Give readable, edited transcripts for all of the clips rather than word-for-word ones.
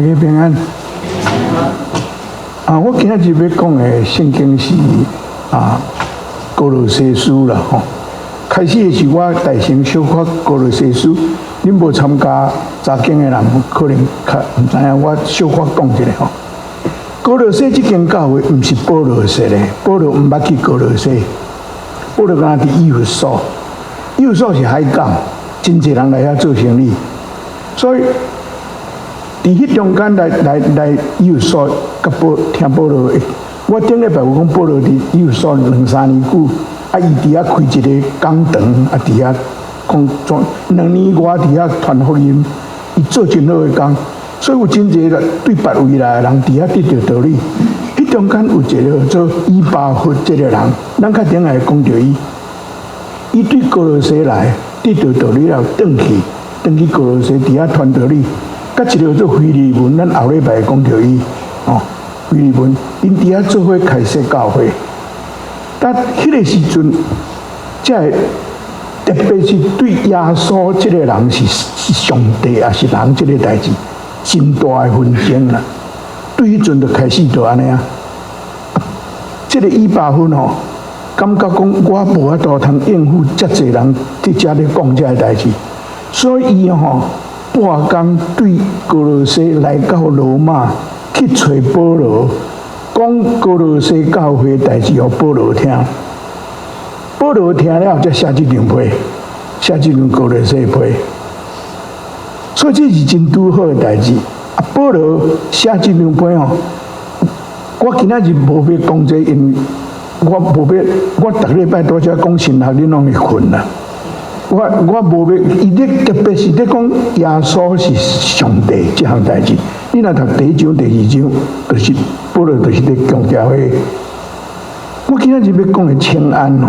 大家平安。我今仔日欲講的聖經是歌羅西書啦吼。開始的時我代先小可歌羅西書，恁無參加查經的人可能較毋知影，我小可講一下吼。歌羅西這間教會毋是保羅設的，保羅毋捌去歌羅西，保羅敢若佇以弗所，以弗所是海港，真濟人來遐做生意，所以佇彼中間來以弗所，佮保聽保羅的。我頂禮拜有講保羅佇以弗所兩三年久，伊佇遐開一個講堂，佇遐講做2年外佇遐傳福音，伊做真好的工，所以有真濟個對別位來的人佇遐得著道理。彼中間有一個做以巴弗這個人，咱較頂下會講著伊。伊對歌羅西來得著道理了，轉去歌羅西佇遐傳道理。佮一個做腓利門，咱後禮拜會講著伊，哦，腓利門，𪜶佇遐做伙開設教會。但彼個時陣，才會特別是對耶穌這個人是上帝抑是人這個代誌，真大的紛爭啦。對彼陣就開始就按呢啊。這個以巴弗吼，感覺講我無法度通應付遮濟人佇遮咧講這个代誌，所以伊吼半工對歌羅西來到羅馬去揣保羅，講歌羅西教會代誌予保羅聽。保羅聽了才寫這張批，寫這張歌羅西批。所以這是真拄好的代誌。保羅寫這張批吼，我今仔日無欲講這個，因為我無欲，我逐禮拜拄才講神學，恁攏會睏啦。我無欲，伊咧特別是咧講耶穌是上帝這項代誌。你若讀第一章、第二章，就是保羅就是咧強調彼個。我今仔日欲講的請安哦，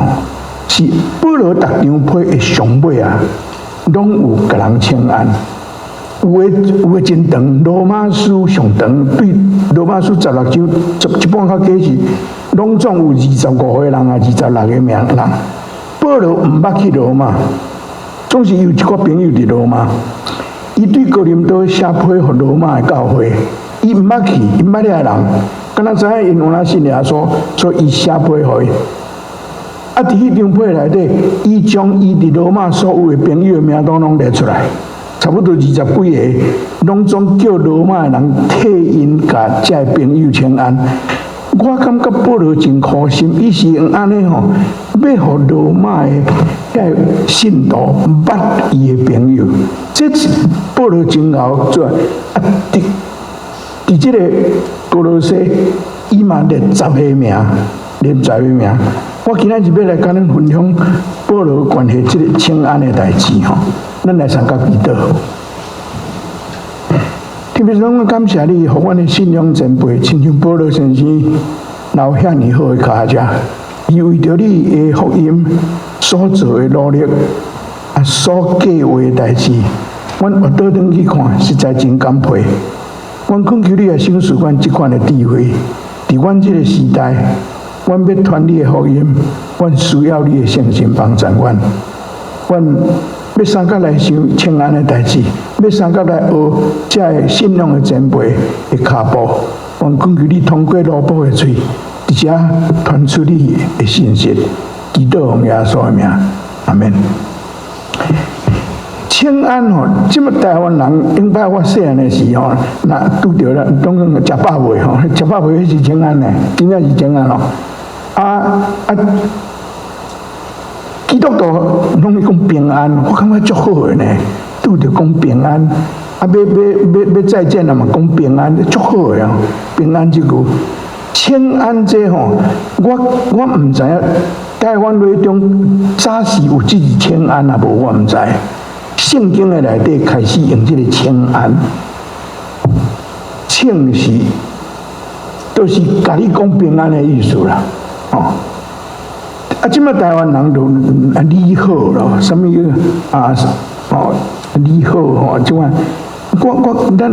是保羅逐張批的上尾啊，攏有共人請安。有的真長，羅馬書上長，對羅馬書16章，一半較加是，攏總有25個人啊，26個名人。保羅毋捌去羅馬，總是有一寡朋友佇羅馬。伊對哥林多寫批予羅馬的教會，伊毋捌去，伊毋捌遐人，敢若知影𪜶有哪信耶穌，所以伊寫批予伊。佇彼張批內底，伊將伊佇羅馬所有的朋友的名單攏列出來，差不多二十幾個，攏總叫羅馬的人替𪜶共這个朋友請安。我感覺保羅真苦心，伊是用按呢吼，欲予羅馬的遐个信徒捌伊的朋友。這是保羅真𠢕做啊！佇這個歌羅西，伊嘛列十個名，列十個名。我今仔日欲來共恁分享保羅關係這個請安的代誌吼，咱來相佮祈禱。特別是我感謝你，予阮的信仰前輩，親像保羅先生留遐爾好的跤跡，伊為著你的福音所做的努力，所計劃的代誌，阮回倒轉去看，實在真感佩。阮懇求你來賞賜阮這款的智慧，佇阮這個時代，阮欲傳你的福音，阮需要你的聖神幫助阮。阮欲相佮來想請安的代誌，欲相佮來學這个信仰的前輩的跤步。阮懇求你通過羅布的喙，佇遮傳出你的信息。祈禱奉耶穌的名，阿門。請安吼，這麼台灣人，頂擺我細漢的時吼，若拄著啦，攏講食飽未吼？食飽未彼是請安呢，真正是請安吼。基督徒攏會講平安，我感覺足好的呢。拄著講平安，欲再見了嘛，講平安，足好的啊。平安這句，請安這吼，我毋知影，台灣話中早時有這字請安啊無，我毋知。聖經的內底開始用這個請安，請是，都是共你講平安的意思啦，哦。這擺台灣人就你好咯，啥物啊？哦，你好吼，這款，我咱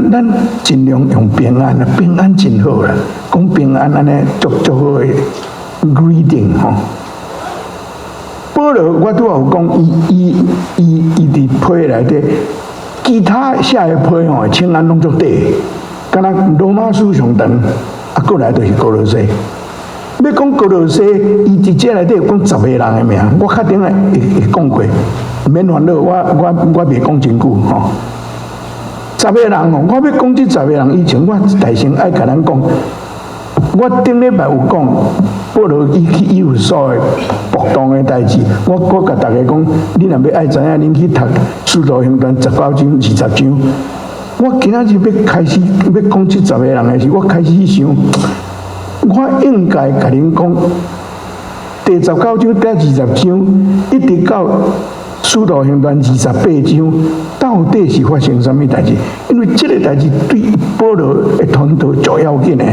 盡量用平安啦，平安真好啦，講平安按呢足足好的 greeting 吼。保羅我拄仔有講，伊佇批內底，其他寫的批吼，請安攏足短，敢若羅馬書上長，啊，過來就是歌羅西。欲講歌羅西，伊佇這內底有講十個人的名，我較頂下會講過，毋免煩惱，我袂講真久吼。十個人吼，我欲講這十個人以前，我大先愛共咱講，我頂禮拜有講，保羅伊去以弗所的暴動的代誌，我共大家講，你若欲愛知影，恁去讀《使徒行傳》19章、20章。我今仔日欲開始欲講這十個人的時，我開始想，我應該共恁講，第19章到20章，一直到《使徒行傳》28章，到底是發生啥物代誌？因為這个代誌對保羅的傳道足要緊的，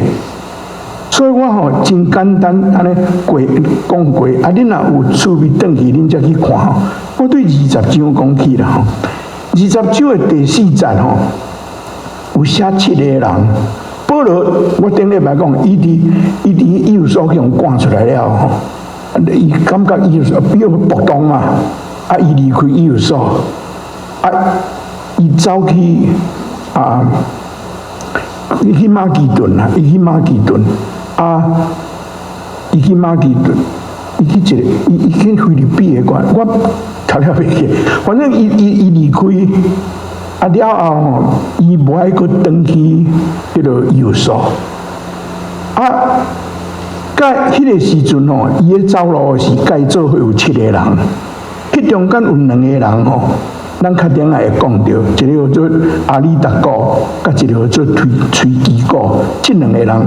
所以我吼真簡單按呢過講過。啊，恁若有趣味轉去，恁才去看吼。我對二十章講起啦吼，二十章的第四節吼，有寫七个人。保羅，我頂禮拜講，伊佇以弗所去予趕出來了吼，伊感覺以弗所比較暴動啊，啊，伊離開以弗所，啊，伊走去啊，伊去馬其頓啦，伊去馬其頓，啊，伊去馬其頓，伊去一个，伊去腓立比的關，我讀了袂記，反正伊離開。啊了後吼，伊無愛閣轉去彼个以弗所。啊，佮彼个時陣吼，伊咧走路時，共伊做伙有七個人，彼中間有兩個人吼，咱較頂下會講著，一个叫做亞里達古，佮一个叫做推基古，這兩个人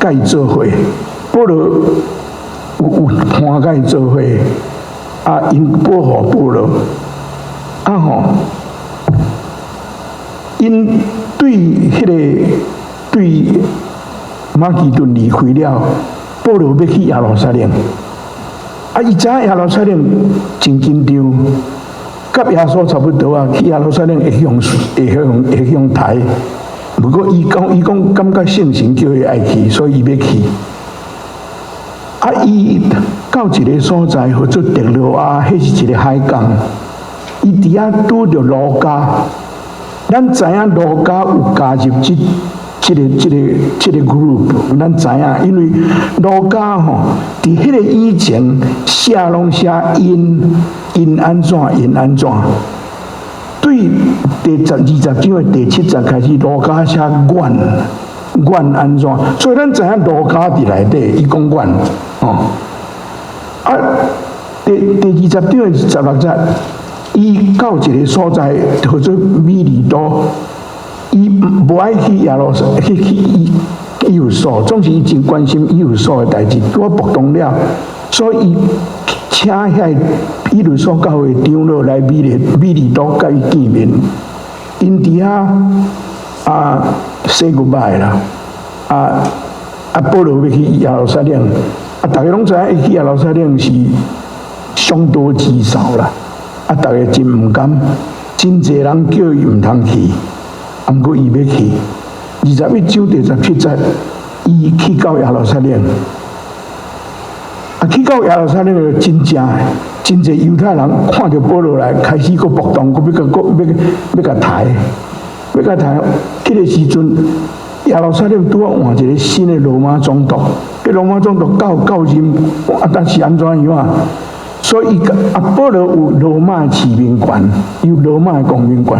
共伊做伙，保羅有伴共伊做伙，啊，𪜶保護保羅，啊吼。𪜶對彼个對馬其頓離開了，保羅欲去耶路撒冷。啊，伊知影耶路撒冷真緊張，佮耶穌差不多啊，去耶路撒冷會予刣。不過伊講感覺聖神叫伊愛去，所以伊欲去。啊，伊到一个所在號做特洛阿，彼是一个海港。伊佇遐拄著路加。咱知影路加有加入這个 group，咱知影，因為路加吼，佇彼个以前寫攏寫𪜶𪜶按怎𪜶按怎，對第20章的第七節開始，路加寫阮阮按怎，所以咱知影路加佇內底，伊講阮吼。啊，第20章的16節。伊到一个所在叫做米利都，伊無愛去耶路撒去以弗所，總是伊真關心以弗所的代誌，拄仔暴動了，所以伊請遐以弗所教會長老來米利都共伊見面，𪜶佇遐啊 say goodbye 啦，啊保羅欲去耶路撒冷，啊逐家攏知影伊去耶路撒冷是凶多吉少啦。啊！逐家真毋甘，真濟人叫伊毋通去，啊，毋過伊欲去。21章第17節，伊去到耶路撒冷，啊，去到耶路撒冷就真正真濟猶太人看著保羅來，開始閣暴動，閣欲共閣欲欲共刣，欲共刣。彼个時陣，耶路撒冷拄仔換一个新的羅馬總督，彼羅馬總督到任，啊，但是按怎樣啊？所以，啊，保羅有羅馬市民權，有羅馬的公民權，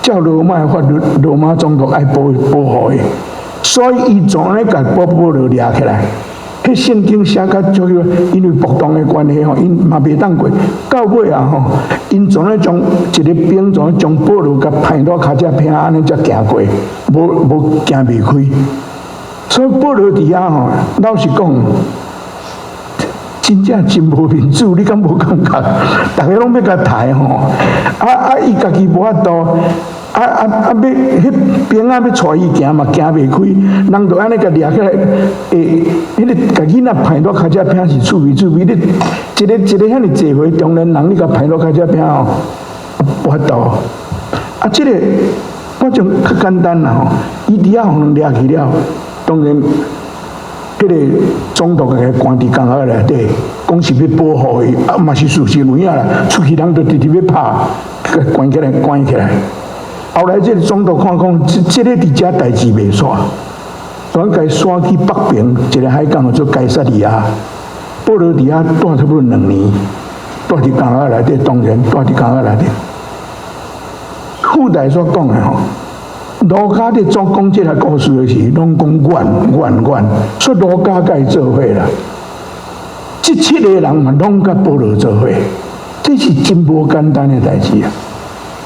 照羅馬的法律，羅馬總督愛保護伊，所以伊總愛共保羅掠起來。彼聖經寫較足，因為暴動的關係吼，𪜶嘛袂當過。到尾啊吼，𪜶總愛將一个兵總愛將保羅共拍到跤跡坪按呢才行過，無無行袂開。所以保羅佇遐吼，老實講，真正真無面子，你敢無感覺？逐家攏欲共刣吼，啊啊！伊家己無法度，啊啊啊！欲彼兵仔欲帶伊行嘛，行袂開，人就按呢共掠起來，會彼个共囡仔拍到跤跡坪是趣味趣味，你一个一个遐爾濟歲中年人，你共拍到跤跡坪吼，無法度。啊，這个我講較簡單啦吼，伊佇遐予人掠去了，當然。彼个總督共伊關佇監獄內底，講是欲保護伊，啊嘛是事實有影啦。出去人就直直欲拍，共關起來，關起來。後來這個總督看講，這個佇遮代誌袂煞，所以共伊徙去北爿一个海港叫做該撒利亞。保羅佇遐蹛差不多2年，蹛佇監獄內底，當然蹛佇監獄內底。附帶所講的吼，路加佇總講這个故事的時，攏講阮阮阮，所以路加共伊做伙啦。這七个人嘛，攏佮保羅做伙，這是真無簡單的代誌啊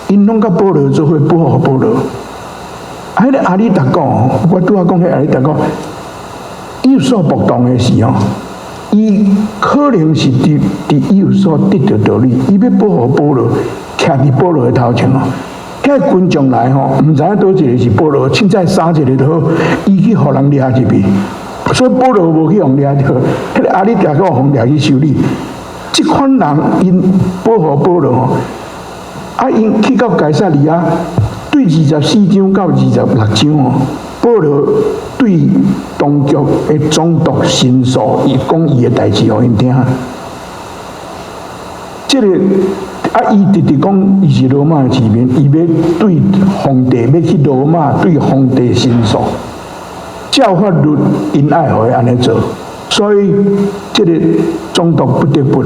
！𪜶攏佮保羅做伙，保護保羅。啊，彼个亞里達古，我拄仔講彼亞里達古，伊有所暴動的時吼，伊可能是佇以弗所得著道理，伊欲保護保羅，徛佇保羅的頭前哦。遐群眾來吼，毋知影佗一个是保羅，凊彩殺一个就好，伊去予人掠入去，所以保羅無去予掠著，彼个亞里達古予掠去修理。這款人𪜶保護保羅吼，啊，𪜶去到該撒利亞，對24章到26章吼，保羅對當局的總督申訴，伊講伊的代誌予𪜶聽。這個啊，伊直直講伊是羅馬的市民，伊欲對皇帝，欲去羅馬對皇帝申訴。照法律，𪜶愛予伊按呢做，所以這个總督不得不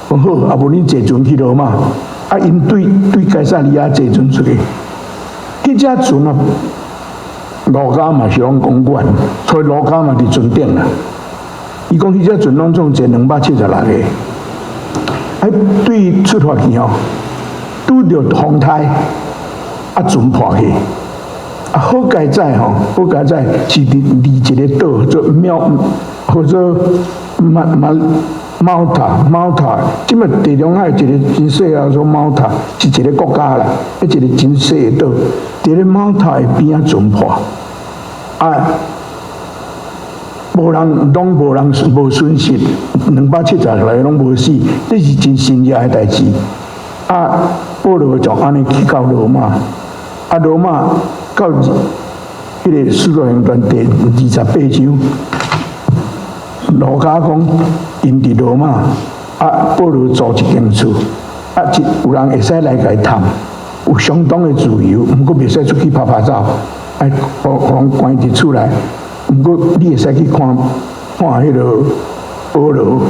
講好，啊無恁坐船去羅馬，啊，𪜶對該撒利亞坐船出去，彼隻船啊，路加嘛是攏講阮，所以路加嘛佇船頂啦。伊講彼隻船攏總坐276個。啊，對出發去吼，拄著風颱，啊，船破去。啊，好佳哉吼，好佳哉是佇離一个島做廟，或者馬馬馬塔馬塔，這擺地中海一个真細啊，說馬塔是一个國家啦，彼一个真細的島，佇咧馬塔的邊仔船破，啊，無人，攏無人無損失，276个攏無死，這是真神奇的代誌。啊，保羅就按呢去到羅馬，啊，羅馬到彼个《使徒行傳》第28章，路加講，𪜶佇羅馬，啊，保羅租一間厝，啊，有人會使來共伊探，有相當的自由，毋過袂使出去趴趴走，愛予人關佇厝內。毋過你會使去看看彼个保羅，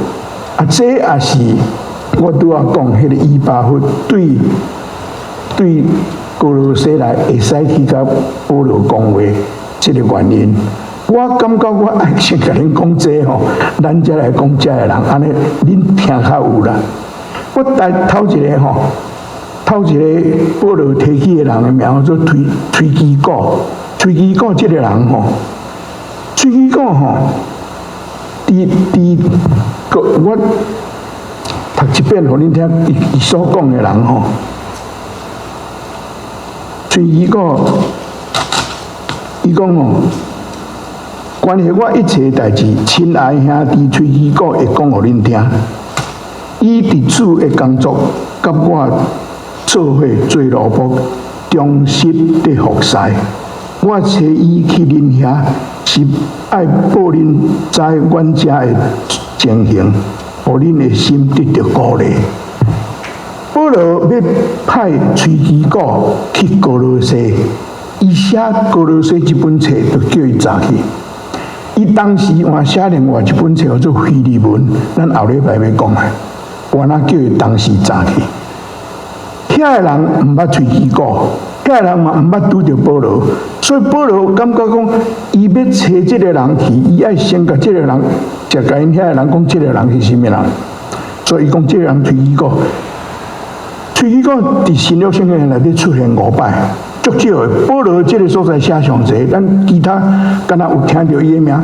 啊，這也是我拄仔講彼个以巴弗對歌羅西來會使去共保羅講話，這个原因。我感覺我愛先共恁講這吼，咱才來講遮的人，按呢恁聽較有啦。我帶頭一个吼，頭一个保羅提起的人的名叫做推基古，推基古這个人吼，推基古吼，佇個我讀一遍予恁聽，伊所講的人吼，推基古，伊講吼，關係我一切代誌，親愛兄弟推基古會講予恁聽。伊佇主的工作，佮我做伙做奴僕，忠實地服侍。我差伊去恁遐，是愛報恁知阮遮的情形，予恁的心得著鼓勵。保羅欲派推基古去歌羅西，伊寫歌羅西這本冊，就叫伊早去。伊當時換寫另外一本冊叫做《腓利門》，咱後禮拜欲講的，我若叫伊當時早去。遐个人毋捌推基古，遐個人嘛毋捌拄著保羅，所以保羅感覺講，伊欲差這个人去，伊愛先共這个人，就共𪜶遐个人講，這个人是啥物人。所以伊講這个人推基古，推基古佇新約聖經內底出現五擺，足少的。保羅這个所在寫上濟，咱其他敢若有聽著伊的名，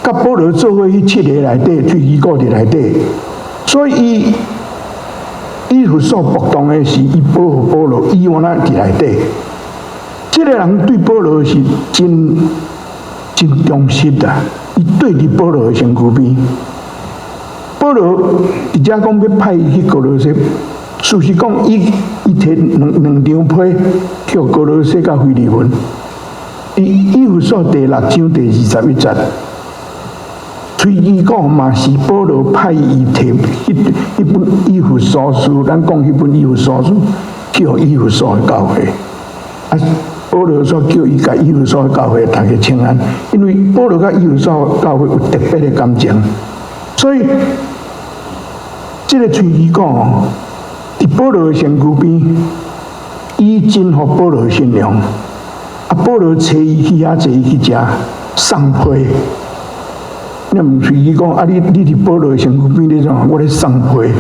佮保羅做伙彼七个內底，推基古佇內底，所以伊以弗所暴動的時，伊保護保羅，伊原來佇內底。這个人對保羅是真真忠實的，伊綴佇保羅的身軀邊。保羅佇遮講欲派伊去歌羅西，事實講，伊提兩張批去歌羅西佮腓利門。佇以弗所第六章第21節，推基古嘛是保羅派伊提彼本以弗所書，咱講彼本以弗所書去予以弗所的教會。啊，保羅煞叫伊共以弗所教會大家請安，因為保羅佮以弗所教會有特別的感情，所以這个吹基古吼，佇保羅的身軀邊，伊真予保羅信仰。啊，保羅揣伊去遐，坐伊去食送批。你問吹基古，啊，你佇保羅的身軀邊，你創啥？我咧送批。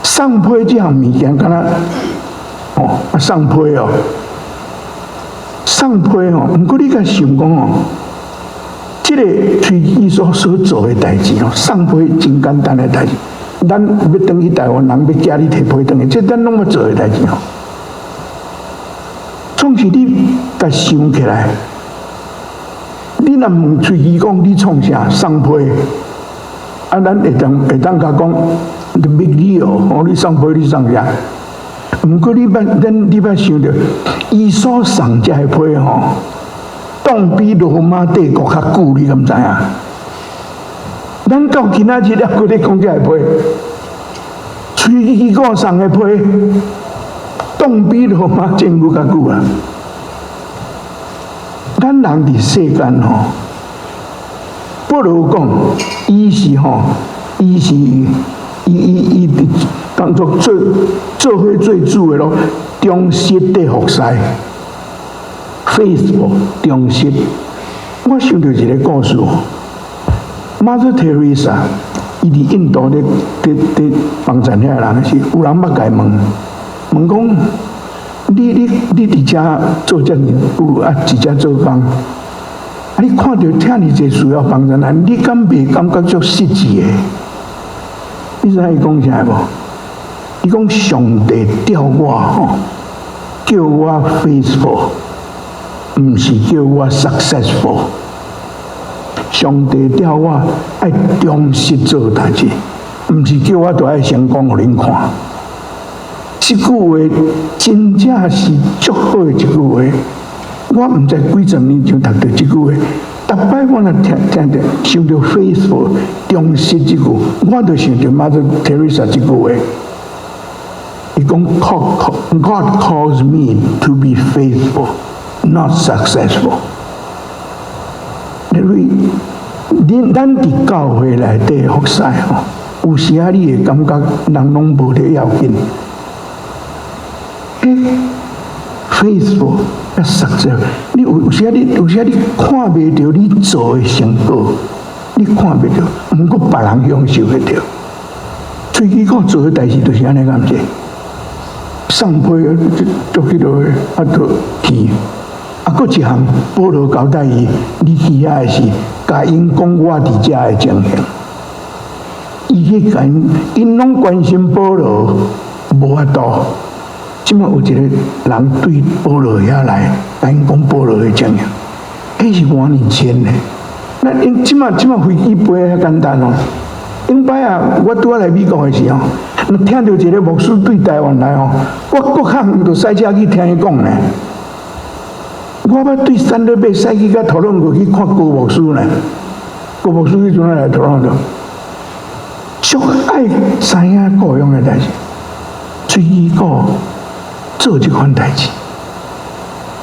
送批這項物件，敢若哦，啊送批哦，送批哦。毋過你共想講哦，這个吹基所做的代誌哦，送批真簡單的代誌。咱欲轉去台灣，人欲寄你提批轉去，這咱攏欲做的代誌吼。總是你共想起來，你若問吹基講你創啥送批，啊，咱會當共講 the big deal，哦，你送批你送啥？毋過你捌咱你捌想著，伊所送這个批吼，當比羅馬帝國較久，你敢知影？咱到今仔日猶閣咧講這个批，吹基古送的批，當比羅馬政府較久啊！咱人佇世間吼，保羅講，伊是吼，伊是伊伊伊佇當作做做伙做主的咯，忠實的服侍，faithful 忠實。我想著一个故事，Mother Teresa，伊佇印度咧咧咧幫贊遐人時，有人捌共伊問，問講：你佇遮做遮爾久啊，佇遮做工，啊，你看著遮爾濟需要幫助人，你敢袂感覺足失志的？你知影伊講啥無？伊講上帝調我吼，叫我 faithful，毋是叫我 successful。上帝調我愛忠實做代誌，毋是叫我都愛成功予恁看。這句話真正是足好的一句話。我毋知幾十年前讀著這句話，逐擺我若聽聽著想著 faithful 忠實這句，我就想著 Mother Teresa 這句話。伊講 God calls me to be faithful, not successful。因為恁咱佇教會內底服侍吼，有時仔你會感覺人攏無咧要緊。欸，faithful 佮 success，你有時仔你看袂著你做的成果，你看袂著，毋過別人享受會著。吹基古做的代誌就是按呢，敢毋是？送批做彼落啊，就去。啊，閣一項，保羅交代伊，你去遐的時，共𪜶講我佇遮的情形。伊去共𪜶，𪜶攏關心保羅，無法度。這馬有一個人對保羅遐來，共𪜶講保羅的情形，彼是偌年前的。那𪜶這馬飛機飛遐簡單哦。頂擺啊，我拄仔來美國的時候，聽著一个牧師對台灣來吼，我閣較遠就駛車去聽伊講呢。我捌對三日尾駛去甲討論過去看高牧師呢。高牧師彼陣來討論著，足愛知影各樣的代誌，吹基古做這款代誌，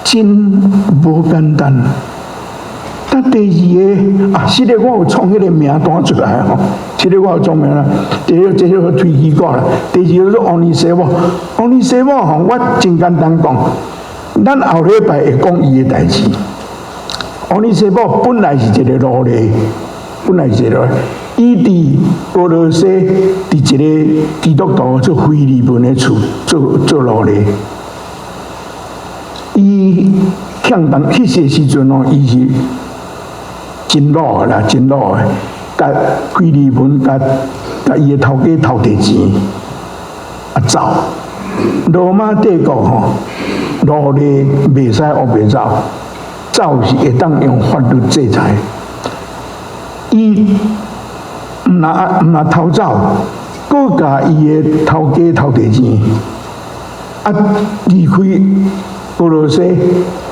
真無簡單。但第二个啊，實在我有創彼个名單出來吼，實在我有創名啦。這個這個吹基古啦，第二個是王尼西姆，王尼西姆吼，我真簡單講，咱後禮拜會講伊的代誌。王尼西姆本來是一个奴隸，本來是一个奴隸，伊佇歌羅西佇一个基督徒做腓利門的厝做做奴隸，伊欠當彼個時陣哦，伊是真老的啦，真老的，共腓利門共共伊的頭家偷提錢，啊走。羅馬帝國吼，奴隸袂使烏白走，走是會當用法律制裁。伊毋若逃走，閣共伊的頭家偷提錢，啊離開歌羅西，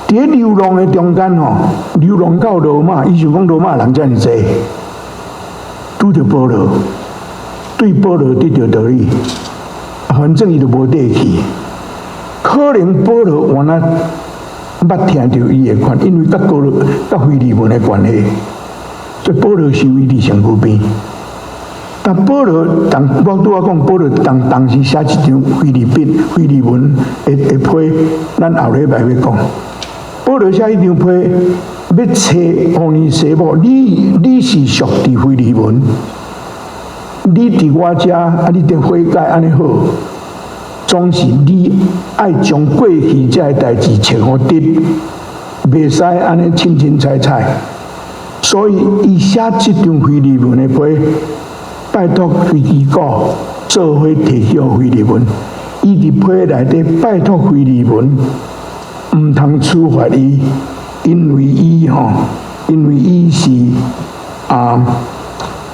佇咧流浪的中間吼，流浪到羅馬，伊想講羅馬人遮爾濟，拄著保羅，對保羅得著道理，反正伊就無綴去。可能保羅原來捌聽著伊的款，因為佮哥羅佮腓利門的關係，所以保羅收伊佇身軀邊。但保羅當我拄仔講，保羅當當時寫這張腓利筆、腓利門的批，咱後禮拜欲講。保羅寫彼張批，欲揣俄尼西母，你是屬佇腓利門，你佇我遮，啊，你佇悔改按呢好，總是你愛將過去這个代誌切予直，袂使按呢凊凊彩彩。所以伊寫這張腓利門的批，拜託推基古做伙提予腓利門，伊佇批內底拜託腓利門，毋通處罰伊，因為伊是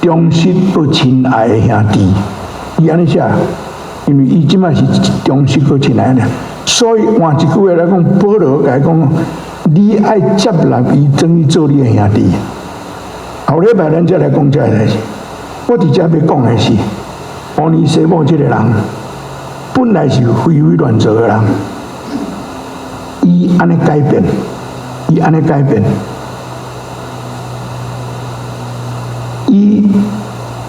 忠實閣親愛的兄弟。伊按呢寫，因為伊這擺是忠實閣親愛的，所以換一句話來講，保羅共伊講，你愛接納伊，轉去做你的兄弟。後禮拜咱才來講這個代誌。我佇遮欲講的是，俄尼西母這個人，本來是為非亂做的人，伊按呢改變，伊按呢改變，伊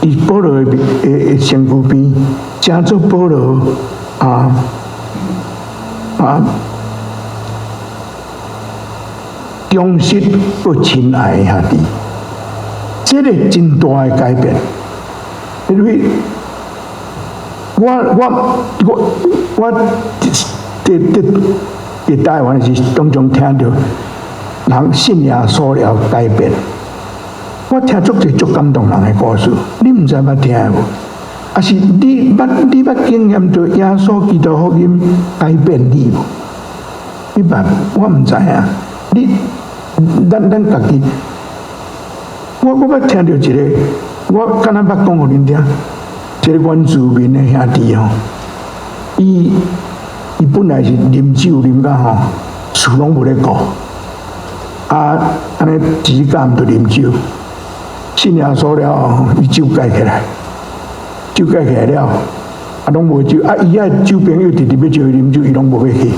佇保羅的身軀邊，成做保羅忠實閣親愛的兄弟，這个真大的改變。因為我佇台灣時當中聽著人信耶穌了改變，我聽足濟足感動人的故事，你毋知捌聽無？抑是你捌經驗著耶穌基督福音改變你無？你捌？我毋知影。你咱家己，我捌聽著一个。我敢若捌講予恁聽，一个原住民的兄弟吼，伊本來是啉酒啉甲吼，事攏無咧顧，啊，按呢一工就啉酒，信耶穌了後，伊酒戒起來，酒戒起來了，啊，攏無酒，啊，伊遐酒朋友直直欲招伊啉酒，伊攏無欲去。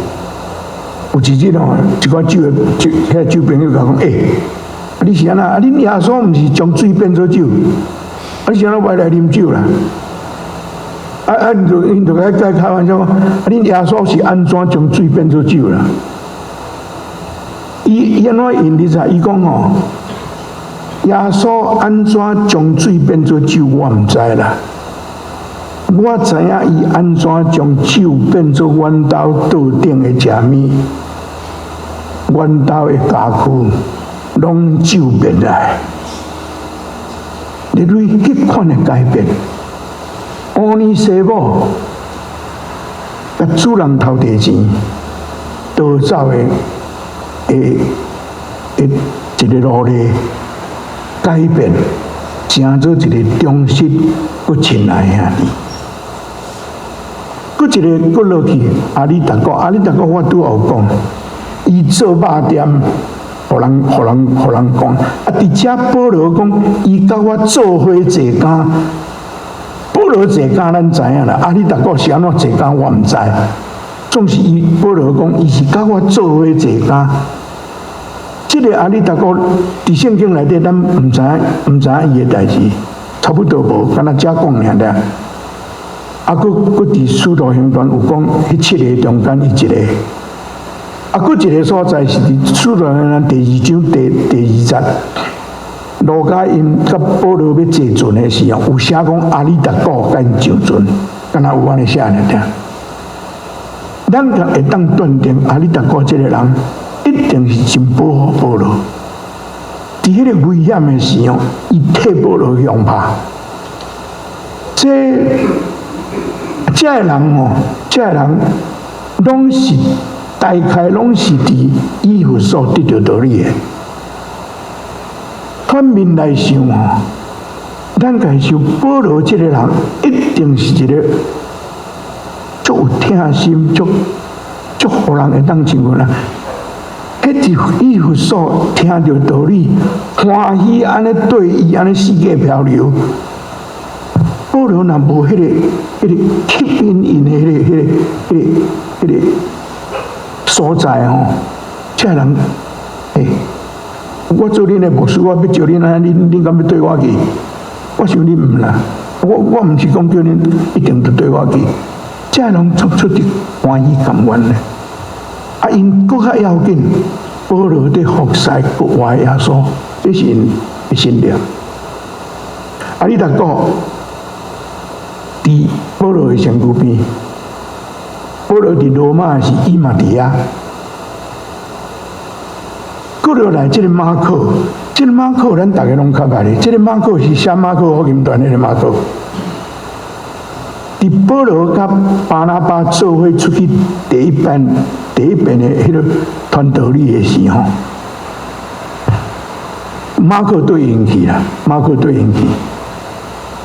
有一日吼，一寡酒的酒，遐酒朋友共講，欸，你是按怎？啊，恁耶穌毋是將水變做酒？啊，你是按怎歪來啉酒啦？啊啊！𪜶就共開玩笑講，啊，恁耶穌是按怎將水變做酒啦？伊按怎應你知？伊講吼，耶穌按怎將水變做酒，我毋知啦。我知影伊按怎將酒變做阮兜桌頂的食物，阮兜的家具攏酒變來。你對彼款的改變，俄尼西母共主人偷提錢，逃走的一个奴隸，改變，成做一个忠實閣親愛的兄弟。閣一个閣落去，亞里達古，亞里達古我拄仔有講，伊做肉店，予人講，啊！佇遮保羅講，伊佮我做伙坐監，保羅坐監咱知影啦，亞里達古是按怎坐監我毋知。總是伊保羅講，伊是佮我做伙坐監。這个亞里達古佇聖經內底，咱毋知影伊的代誌，差不多無，敢若遮講爾爾。啊，閣佇使徒行傳有講，彼七个中間伊一个。啊，閣一个所在是佇使徒行傳第二章第二節，路加𪜶佮保羅欲坐船的時候，有寫講亞里達古共𪜶上船，敢若有按呢寫爾爾。咱會當斷定亞里達古這个人一定是真保護保羅。佇彼个危險的時候，伊替保羅相拍。這个人吼，這个人攏是大概攏是佇以弗所得著道理的。反面來想吼，咱共想保羅這个人一定是一个足有疼心、足予人會當親近人。彼佇以弗所聽著道理，歡喜按呢對伊按呢四界漂流。保羅若無彼个吸引𪜶的彼个、彼個、彼個、彼個所在吼，這人，欸，我做恁的牧師，我欲招恁按呢，恁敢欲綴我去？我想恁毋啦，我毋是講叫恁一定著綴我去，這攏足出佇歡喜甘願的。啊，𪜶閣較要緊，保羅佇服侍國外耶穌，這是𪜶的信念。啊，你逐個佇保羅的身軀邊，保羅佇羅馬時，伊嘛佇遐。過落來，這個馬可，這個馬可，咱逐家攏較捌的。這個馬可是寫馬可福音傳彼個馬可。佇保羅佮巴拿巴做伙出去第一遍的彼个傳道旅的時候，馬可綴𪜶去啦，馬可綴𪜶去。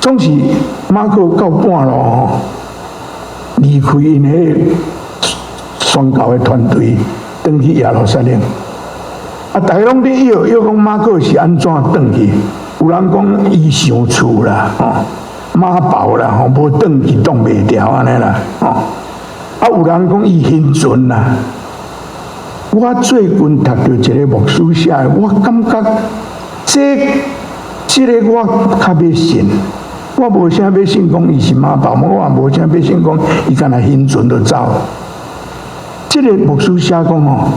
總是馬可到半路吼，離開𪜶彼个宣教的團隊，轉去耶路撒冷。啊，逐家攏佇臆臆講馬可是按怎轉去？有人講伊想厝啦，吼，媽寶啦，吼，無轉去擋袂牢按呢啦，吼。啊，有人講伊興盡啦。我最近讀著一个牧師寫的，我感覺這個我較欲信。我無啥欲信講伊是媽寶，我也無啥欲信講伊干焦興盡就走。這個牧師寫講吼，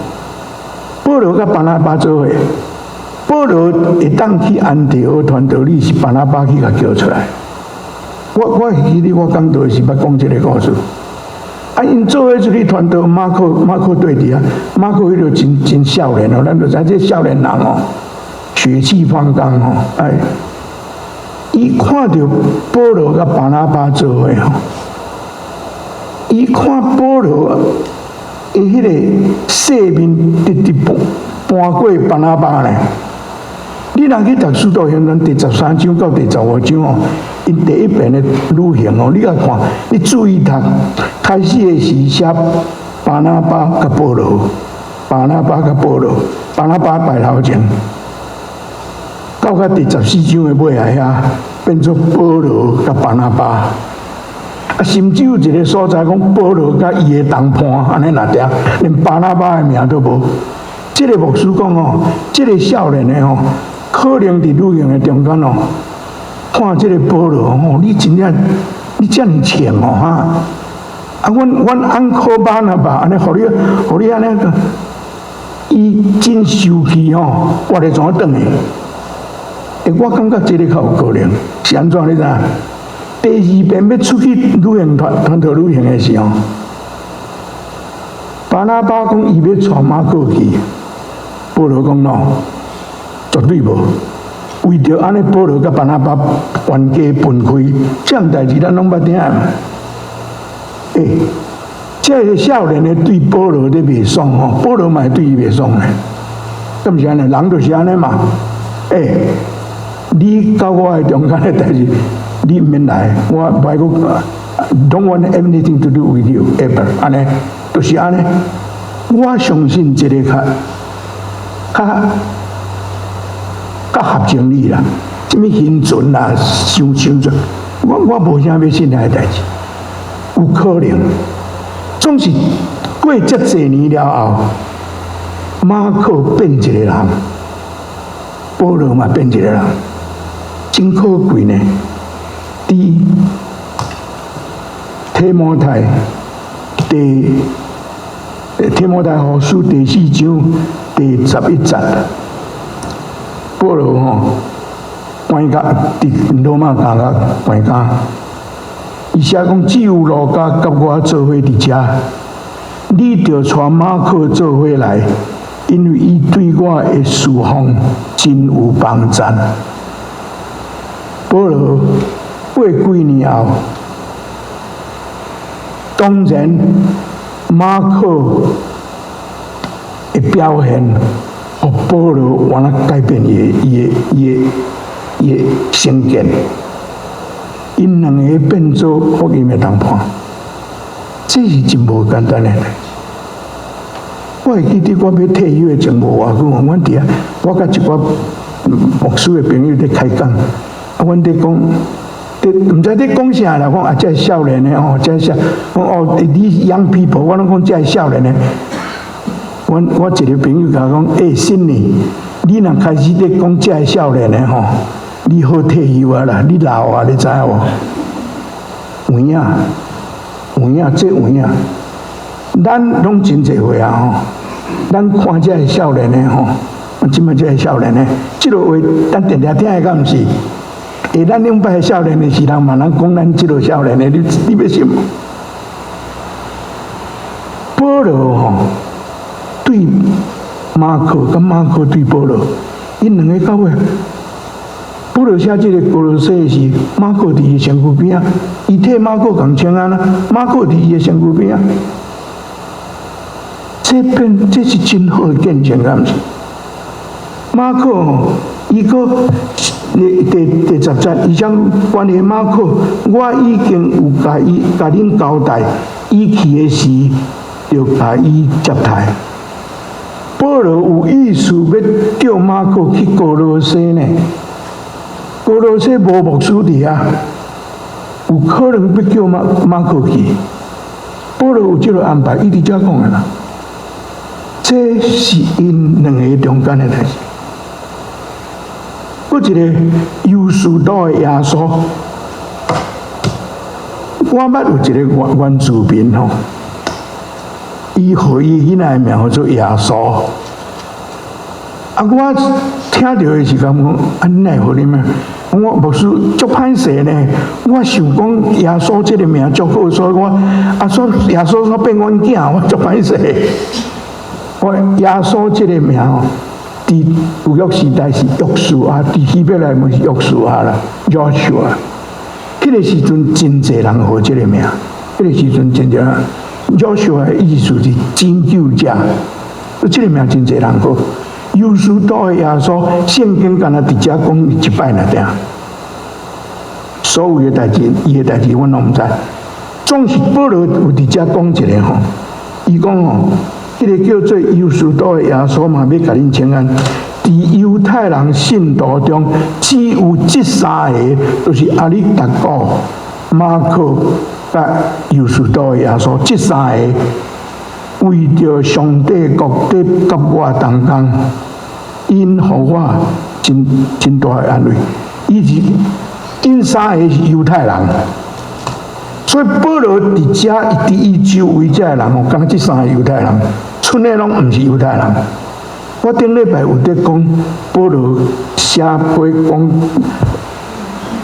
保羅佮巴拿巴做伙，保羅會當去安提阿傳道理，是巴拿巴去共叫出來。我會記得我講道時捌講這个故事。啊，𪜶做伙出去傳道，馬可綴佇遐，馬可彼個真真少年哦，咱就知這少年人哦，血氣方剛哦，哎，伊看著保羅佮巴拿巴做伙吼，伊看保羅的彼个勢面直直搬搬過巴拿巴呢。你若去讀《使徒行傳》第13章到第15章哦，𪜶第一遍的旅行哦，你共看，你注意讀，開始的時寫巴拿巴佮保羅，巴拿巴佮保羅，巴拿巴排頭前，到較第14章的尾仔遐，變做保羅佮巴拿巴。啊，甚至有一个所在講保羅佮伊的同伴，按呢爾爾，連巴拿巴的名都無。這个牧師講哦，這个少年的吼，可能佇旅行的中間哦，看這个保羅吼，你真正你遮爾強哦哈！啊，阮 uncle 巴拿巴按呢，予你按呢，伊真生氣吼，我咧怎轉去？欸，我感覺這个較有可能，是按怎你知影？第二遍欲出去旅行團團體旅行的時候，巴拿巴講伊欲帶馬可去，保羅講 no，絕對無。為著按呢，保羅佮巴拿巴冤家分開，這項代誌咱攏捌聽嘛。欸，這个少年的對保羅咧袂爽吼，保羅嘛會對伊袂爽呢。敢毋是按呢？人就是按呢嘛。欸，你佮我的中間的代誌，你毋免來，我無愛閣，don't want anything to do with you ever，按呢，就是按呢。我相信這个較合情理啦。啥物興盡啦，傷傷盡，我無啥欲信遐个代誌，有可能，總是過遮濟年了後，馬可變一个人，保羅嘛變一个人，真可貴呢。佇提摩太後書第四章第11節，保羅吼關監佇羅馬監獄關監，伊寫講只有路加佮我做伙佇遮，你著帶馬可做伙來，因為伊對我的侍奉真有幫贊。保羅過幾年後，當然馬可的表現，予保羅完了改變伊的成見，𪜶兩个變做福音的同伴，這是真無簡單的代誌。我會記得我欲退休的前無偌久，阮佇遐，我佮一寡牧師的朋友佇開講，啊，阮佇講，佇毋知佇講啥啦，講啊，這少年的哦，這少，講哦，these young people，我攏講這少年的，阮我一个朋友共我講，欸，信你，你若開始咧講這个少年的吼，你好退休啊啦，你老啊，你知影無？有影，有影，這有影。咱攏真濟歲啊吼，咱看這个少年的吼，這擺這个少年的，這个話咱定定聽的敢毋是？欸，咱兩擺少年的時人嘛，人講咱這个少年的，你欲信無？保羅吼對馬可，佮馬可對保羅，𪜶兩个到尾，保羅寫這个歌羅西的時，馬可佇伊身軀邊仔，伊替馬可共請安啦，馬可佇伊的身軀邊仔，這變這是真好的見證，敢毋是？馬可吼，伊閣第10節，伊講關於馬可，我已經有共伊共恁交代，伊去的時，就共伊接待。保羅有意思欲叫馬可去歌羅西呢？歌羅西無牧師佇遐，有可能欲叫馬可去。保羅有這个安排，伊佇遮講的啦。這是𪜶兩个中間的代誌。閣一个猶斯都的耶穌，我捌有一个原住民吼，伊予伊囡仔的名號做耶穌。啊，我聽著的是感覺講，啊，你哪會予你名？我牧師足歹勢呢。我想講耶穌這个名足好，所以我啊，所耶穌煞變阮囝，我足歹勢。我耶穌這个名吼，佇舊約時代是約書亞，佇希伯來文是約書亞啦，Joshua。彼个時陣真濟人號這个名，彼个時陣真濟人。Joshua 的意思是拯救者，這个名真濟人號。猶斯都的耶穌，聖經敢若佇遮講一擺爾爾。所有的代誌，伊的代誌，阮攏毋知。總是保羅有佇遮講一个吼，伊講吼，彼个叫做猶斯都的耶穌嘛，欲共恁請安。佇猶太人信徒中，只有這三个，就是亞里達古、馬可、佮猶斯都的耶穌，這三个為著上帝國佇佮我同工，𪜶予我真真大的安慰。伊是𪜶三个是猶太人，所以保羅佇遮佇伊周圍遮的人吼，敢若這三个猶太人，賰的攏毋是猶太人。我頂禮拜有佇講，保羅寫批講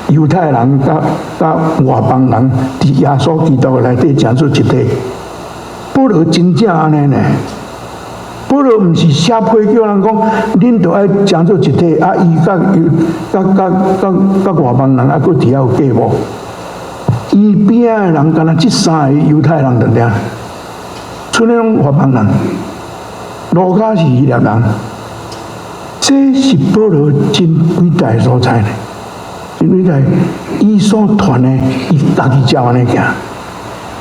猶太人佮佮外邦人佇耶穌基督內底成做一體。保羅真正按呢呢？保羅毋是寫批叫人講，恁著愛成做一體，啊，伊佮佮佮佮佮外邦人啊，閣佇遐有隔膜。伊邊仔的人敢若這三个猶太人就爾，賰的攏外邦人。路加是希臘人，這是保羅真偉大的所在呢。真偉大，伊所傳的，伊家己照按呢行。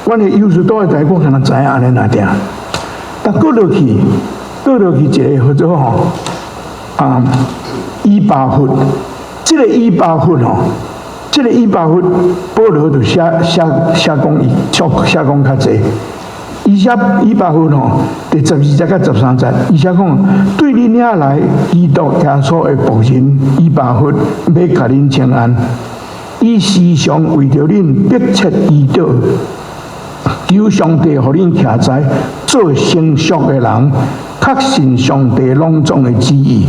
阮的猶斯都的代，我敢若知影按呢爾爾。但過落去，過落去一个叫做吼，啊，以巴弗，這个以巴弗吼，這个以巴弗，保羅就寫寫寫講伊寫寫講較濟。伊寫以巴弗吼，第12節佮13節，伊寫講對恁遐來基督耶穌的僕人以巴弗，欲共恁請安。伊時常為著恁迫切祈禱，求上帝予恁徛在做成熟的人，確信上帝攏總的旨意。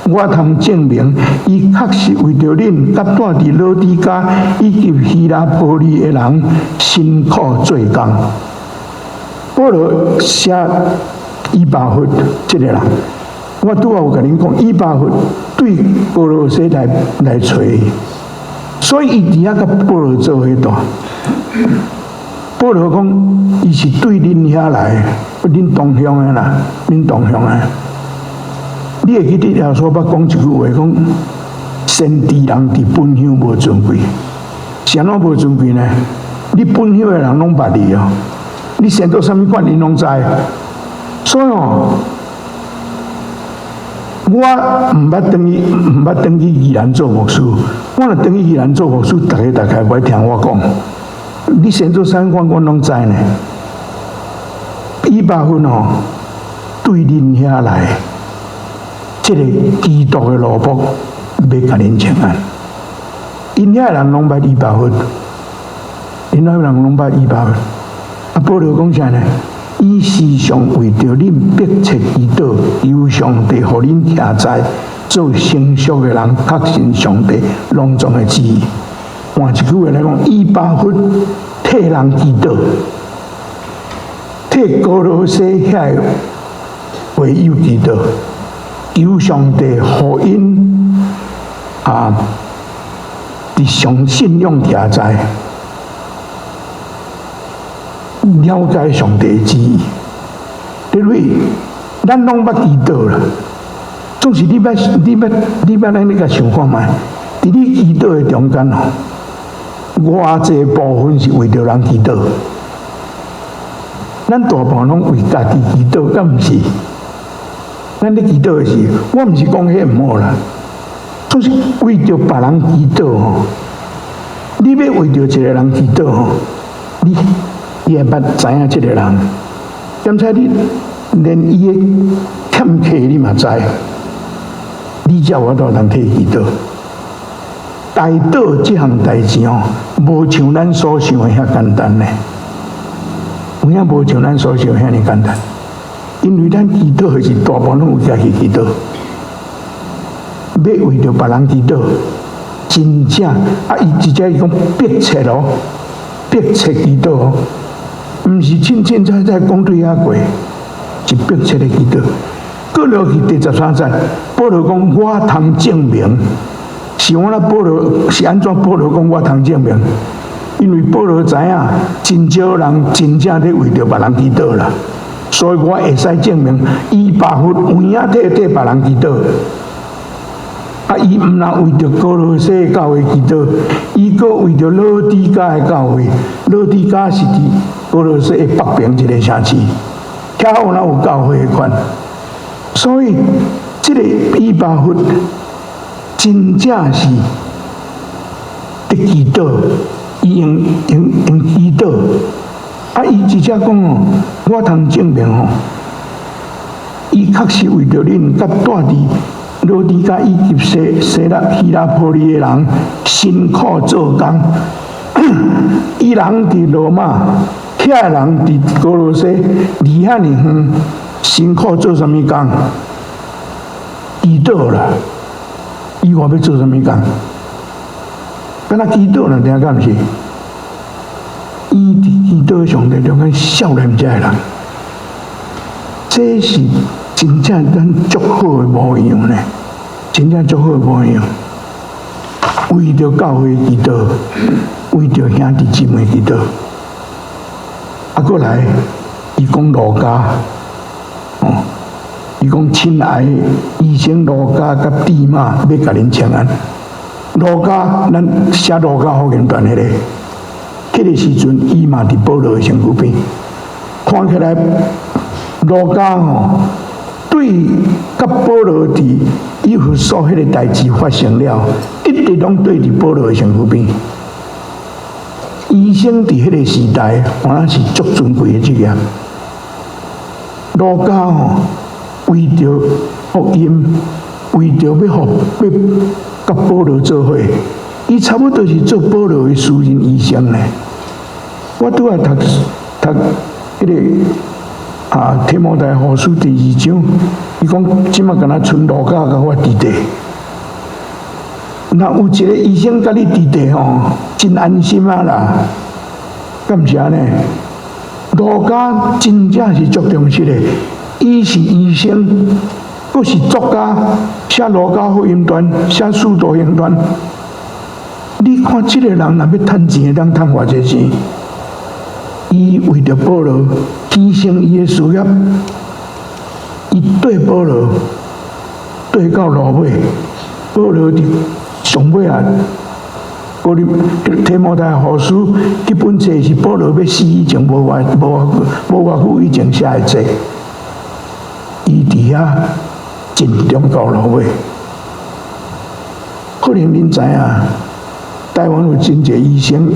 我通證明，伊確實為著恁，佮住佇老底嘉以及希拉波利的人辛苦做工。保羅寫以巴弗這个人，我拄仔有共恁講，以巴弗對歌羅西來來揣伊，所以伊佇遐佮保羅做伙住。保羅講，伊是對恁遐來，恁同鄉的啦，恁同鄉的。你會記得耶穌捌講一句話，講先知人佇本鄉無尊貴，是按怎無尊貴呢？你本鄉的人攏捌你哦。你生做啥物款，𪜶攏知。所以哦，我毋捌轉去，毋捌轉去宜蘭做牧師。我若轉去宜蘭做牧師，逐个大概袂聽我講。你生做啥物款，我攏知呢。以巴弗吼，對恁遐來，這個基督的奴僕，欲共恁請安。𪜶遐人攏捌以巴弗，𪜶遐人攏捌以巴弗。啊，保羅講啥呢？伊時常為著恁迫切祈禱，求上帝予恁徛在做成熟的人，確信上帝攏總的旨意。換一句話來講，以巴弗替人祈禱，替歌羅西遐个會友祈禱，求上帝予𪜶啊，佇上信仰徛在，了解上帝的旨意。因為咱攏捌祈禱啦，總是你捌咱你共想看覓？佇你祈禱的中間吼，偌濟部分是為著人祈禱？咱大部分攏為家己祈禱，敢毋是？咱咧祈禱的時，我毋是講彼毋好啦，總是為著別人祈禱吼。你欲為著一個人祈禱吼，你也捌知影這個人，兼且你連伊的欠缺你嘛知，你才有法度通替伊祈禱。代禱這項代誌吼，無像咱所想的遐簡單呢。有影無像咱所想的遐爾簡單，因為咱祈禱的是大部分攏有家己祈禱，欲為著別人祈禱，真正啊！伊直接伊講迫切哦，迫切祈禱哦，毋是凊凊彩彩講對仔過，是迫切的祈禱。過落去第13節，保羅講我通證明，是我那保羅是按怎保羅講我通證明？因為保羅知影，真少人真正咧為著別人祈禱啦，所以我會使證明，以巴弗有影替別人祈禱。啊，伊毋若為著歌羅西教會祈禱，伊閣為著老底嘉的教會。老底嘉是佇歌羅西的北邊一個城市，恰好若有教會的款。所以，這個以巴弗真正是佇祈禱，伊用祈禱。啊，伊直接講哦，我通證明吼，伊確實為著恁佮蹛佇老底嘉以及西拉希拉波利的人辛苦做工。伊人佇羅馬，遐人佇歌羅西，離遐爾遠，辛苦做啥物工？祈禱啦！伊話欲做啥物工？敢若祈禱啦，聽敢毋是？伊佇祈禱上帝中間少年這个人，這是真正咱足好的模樣呢，真正足好的模樣。為著教會祈禱，為著兄弟姊妹祈禱。啊，過來，伊講路加，哦，伊講親愛的醫生路加佮底馬欲共恁請安。路加，咱寫路加福音傳彼個，彼個時陣伊嘛佇保羅的身軀邊，看起來路加吼，對佮保羅佇以弗所彼個代誌發生了，一直攏綴佇保羅的身軀邊。醫生佇彼個時代，原來是足尊貴的職業。路加吼，為著福音，為著欲予欲佮保羅做伙，伊差不多是做保羅的私人醫生呢。我拄仔讀讀彼個啊，提摩太後書第二章，伊講這馬敢若賰路加佮我佇佇。若有一個醫生佮你佇佇吼，真安心啊啦，敢毋是按呢？路加真正是足重視的，伊是醫生，閣是作家，寫路加福音傳，寫使徒行傳。你看這個人若欲趁錢，會當趁偌濟錢？伊為著保羅犧牲伊的事業，伊綴保羅綴到落尾，保羅佇上尾啊，哥林提摩太後書這本冊是保羅欲死以前無偌久以前寫的冊，伊佇遐盡忠到落尾。可能恁知影，台灣有真濟醫生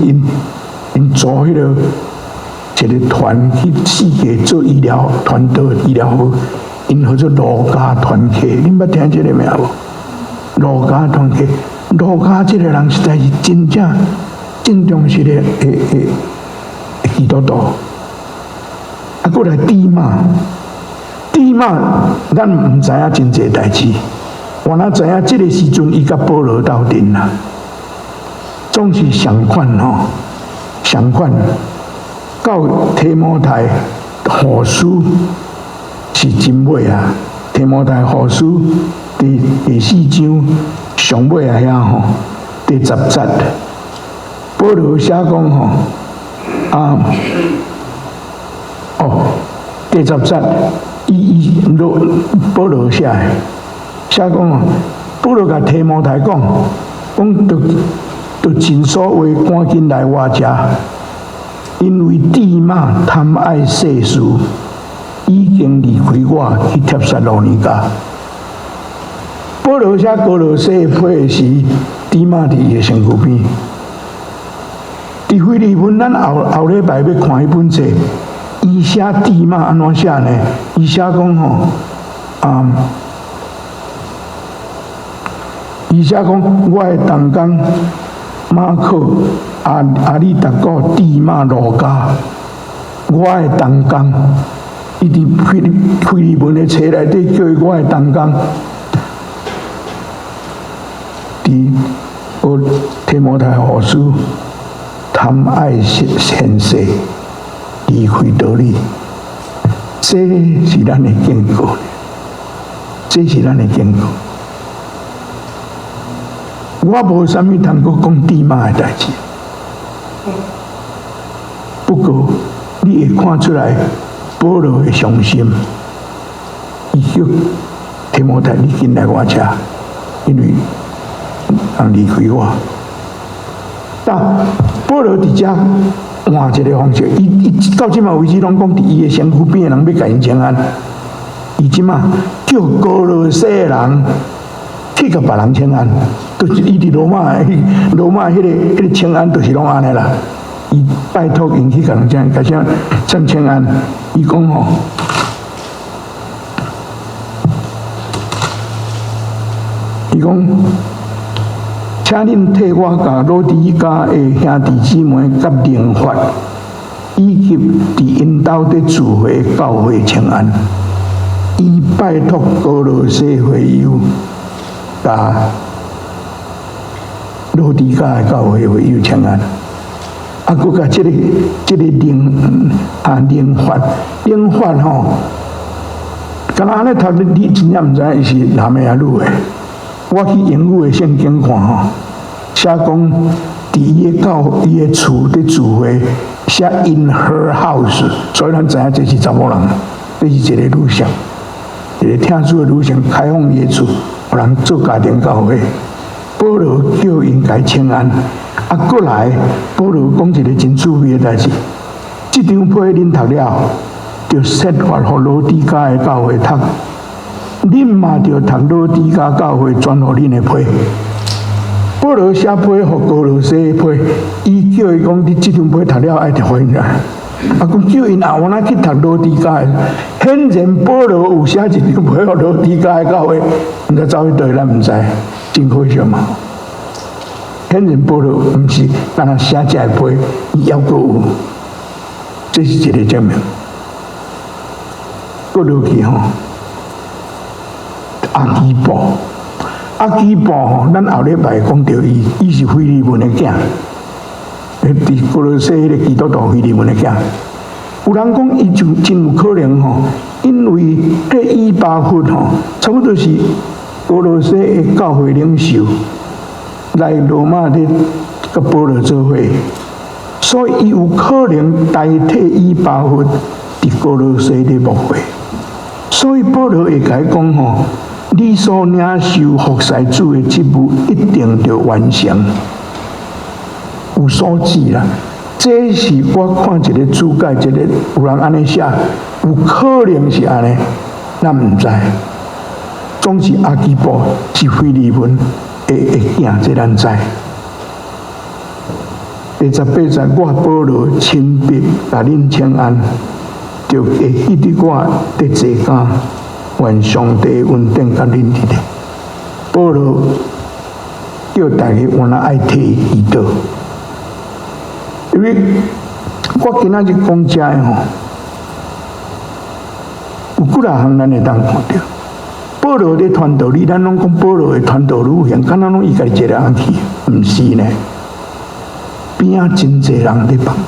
，𪜶組彼個一個團去世界做醫療團隊醫療服務， 𪜶號做路加傳客，恁捌聽這个名無？路加傳客，路加這个人實在是真正真忠實的基督徒。啊，閣來底馬，底馬，咱毋知影真濟代誌，我哪知影這个時陣伊佮保羅鬥陣啦，總是相款吼，相款。到提摩太後書是真尾啊，提摩太後書第四章上尾啊遐吼，第10節，保羅寫講吼，啊，哦，第十節，伊伊羅保羅寫的，寫講哦，保羅共提摩太講，講著著盡所話趕緊來我遮，因為底馬貪愛世事，已經離開我去帖撒羅尼迦。保羅寫歌羅西批的時，底馬佇伊的身軀邊。佇腓利門，咱後後禮拜欲看彼本冊，伊寫底馬按怎寫呢？伊寫講吼，啊，伊寫講我的同工馬可、阿里達古、底馬、路加，我的同工，伊佇腓利門的冊內底叫伊我的同工。佇我提摩太後書貪愛現世，離開道理，這是咱的警告，這是咱的警告。我無啥物通閣講底馬的代誌，不過你會看出來保羅的傷心，伊叫提摩太，你緊來我遮，因為人離開我。但保羅佇遮換一个方式，伊伊到這馬為止攏講佇伊的身軀邊的人欲共𪜶請安，伊這馬叫歌羅西的人去共別人請安，就是伊佇羅馬彼个請安，就是攏按呢啦。伊拜託𪜶去共人請，共啥請請安，伊講吼，伊講。請恁替我共老底嘉的兄弟姊妹佮寧法，以及佇𪜶兜佇聚會教會請安。伊拜託歌羅西會友，共老底嘉的教會會友請安。啊，閣共這个寧法寧法吼，敢若按呢讀，你真正毋知影伊是男的抑女的。我去英語的聖經看吼，寫講佇伊的教伊的厝佇聚會，寫 in her house，所以咱知影這是查某人，這是一个女性，一个疼主的女性開放伊的厝，予人做家庭教會。保羅叫𪜶共伊請安，啊，閣來保羅講一个真趣味的代誌，這張批恁讀了，就設法予老底嘉的教會讀。恁嘛著讀老底嘉教會轉予恁的批。保羅寫批予歌羅西批，伊叫伊講：你這張批讀了愛予𪜶啊。啊，講叫𪜶也有哪去讀老底嘉的。顯然保羅有寫一張批予老底嘉的教會，毋知走去佗，咱毋知，真可惜嘛。顯然保羅毋是干焦寫這个批，伊猶閣有，這是一个證明。閣落去吼。阿基布，阿基布吼，咱後禮拜講著伊，伊是腓利門的囝，佇歌羅西彼個基督徒腓利門的囝。有人講伊就真有可能吼，因為彼以巴弗吼，差不多是歌羅西的教會領袖來羅馬咧，佮保羅做伙，所以伊有可能代替以巴弗佇歌羅西咧牧會。所以保羅會共伊講吼。你所領受服侍主的職務，一定著完成，有所指啦。這是我看一個注解，一個有人按呢寫，有可能是按呢，咱毋知。總是阿基布是腓利門的囝，這咱知。第18節，我保羅親筆共恁請安，著會記得我佇坐監。願上帝恩典佮恁佇咧。保羅叫大家原來愛替伊祈禱，因為我今仔日講這个吼，有幾若項咱會當看著。保羅咧傳道理，咱攏講保羅的傳道旅行，敢若攏伊家己一个人去，毋是呢？邊仔真濟人佇幫助。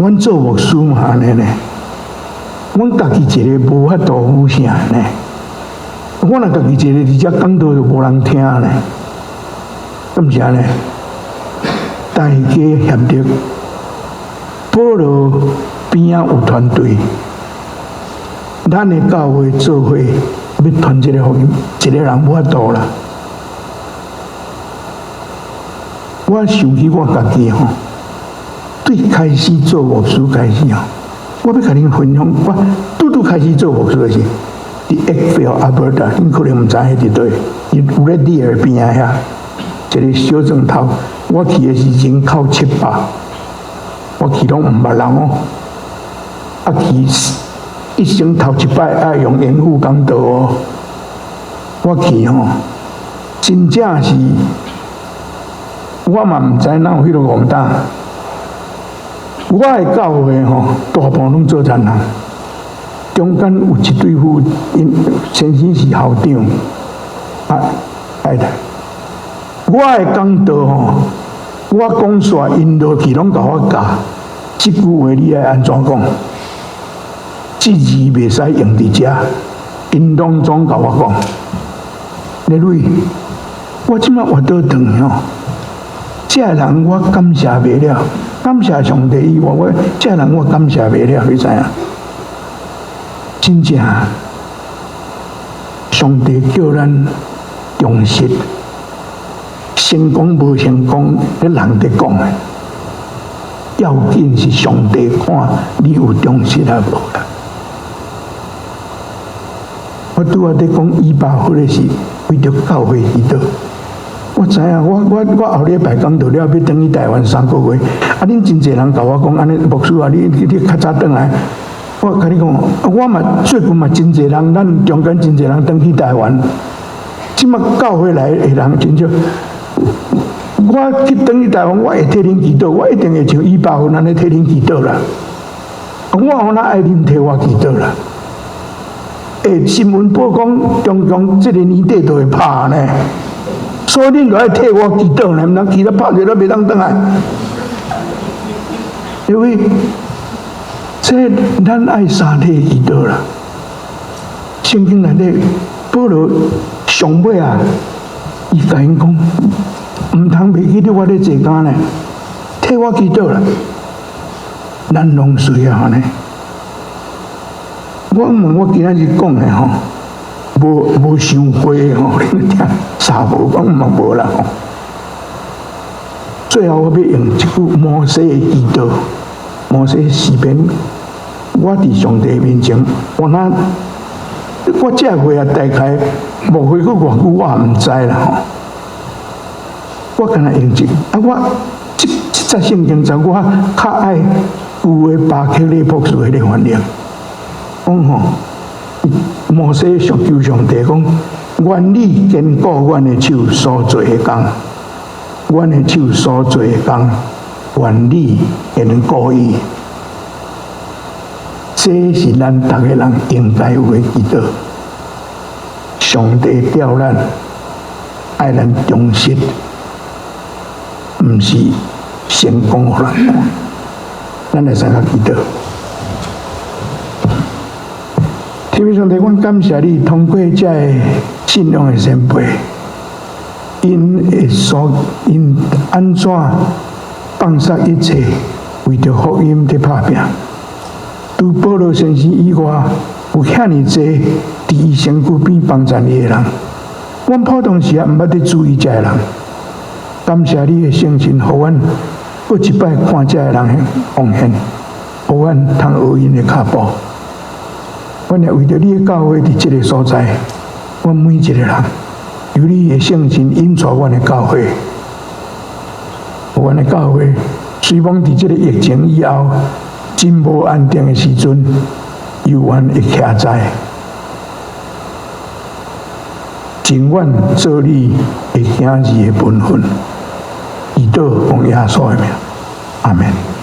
阮做牧師嘛按呢呢，阮家己一个無法度有啥呢？我若家己一个佇遮講道就無人聽呢，敢是按呢？大家協力，保羅邊仔有團隊，咱的教會做伙欲傳這個福音，一个人無法度啦。我想起我家己吼，對開始做牧師開始吼，我欲共恁分享，我拄拄開始做牧師的時，佇 Eckfeld Alberta，恁可能毋知彼佇佗，佇 Red Deer 邊仔遐，一個小鎮頭，我去的是人口700，我去攏毋捌人哦，啊去一生頭一擺愛用英語講道哦，我去吼，真正是。我嘛毋知哪有彼落戇膽。我的教會吼，大半攏做田人，中間有一對夫，𪜶先生是校長，啊，太太。我的講道吼，我講煞𪜶落去攏共我教。這句話你愛按怎講？這字袂使用佇遮，𪜶攏總共我講。李蕊，我這擺活倒轉吼。這个人我感謝袂了，感謝上帝以外，我這个人我感謝袂了，你知影？真正，上帝叫咱忠實，成功無成功，彼人佇講的，要緊是上帝看你有忠實抑無啦。我拄仔佇講以巴弗的是為著教會祈禱。我知影，我後禮拜講道了，欲轉去台灣3個月。啊，恁真濟人共我講，按呢牧師啊，你較早轉來。我共你講，我嘛最近嘛真濟人，咱中間真濟人轉去台灣。這馬教會來的人真少。我去轉去台灣，我會替恁祈禱，我一定會像以巴弗按呢替恁祈禱啦。我予若愛恁替我祈禱啦。欸，新聞報講中共這個年底就會拍呢。所以恁著愛替我祈禱呢，毋通祈禱拍著都袂當轉來。因為這咱愛相替祈禱啦。聖經內底保羅上尾啊，伊共𪜶講，毋通袂記得我咧坐監呢，替我祈禱啦。咱攏需要按呢。我問我今仔日講的吼，無傷花吼，恁聽啥無講嘛無啦吼。最後我欲用一句摩西的祈禱，摩西詩篇，我佇上帝面前，我若我這話啊，大概無回過偌久，我也毋知啦吼。我敢若用一啊，我這這節聖經節我較愛舊的巴克利博士彼个翻譯，講吼，摩西上求上帝講，願你堅固阮的手所做的工，阮的手所做的工，願你堅固伊。這是咱逐个人應該有的祈禱。上帝調咱，愛咱忠實，毋是成功予人看。咱來相共祈禱。天父上帝，阮感謝你，通過這个信仰的前輩，𪜶會所𪜶按怎放捨一切，為著福音佇拍拚。除保羅先生以外，有遐爾濟佇伊身軀邊幫贊伊的人。阮普通時啊，毋捌佇注意這个人。感謝你的聖神，予阮閣一擺看這个人的奉獻，予阮通學𪜶的跤步。阮也為著你的教會佇這个所在，阮每一個人，求你的聖神引帶阮的教會，予阮的教會雖罔佇這个疫情以後真無安定的時陣，猶原會徛在，情願做你的囝兒的本分。祈禱奉耶穌的名，阿門。